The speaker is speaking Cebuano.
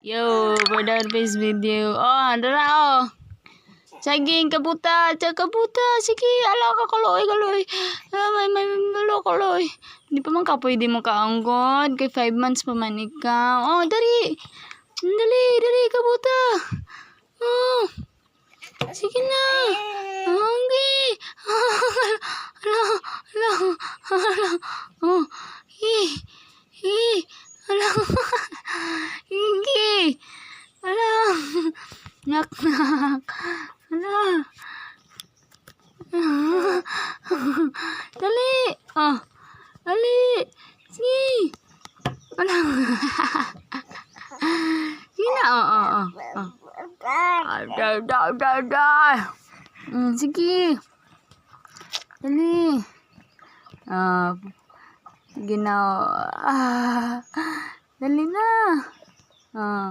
Yo, for that face video. Oh, dara oh. Saging kabuta, kabuta. Sige, ala ka kaloy kaloy. Ah, may malo kaloy. Hindi pa man ka pwede mo kaanggod kay 5 months pa man ikaw. Oh, dali. Dali, dali kabuta. Oh. Sige na. Okay. Ala, ala, ala. Oh. Eh. Eh. Ala. Hindi. Ala. Nak nak. Ala. Dali. Oh. Dali. Sige. Ala. Sige na. Oh. Ah, da, da, da, da. Sige. Dali. Ah, sige na. Ah, dali na. Ah.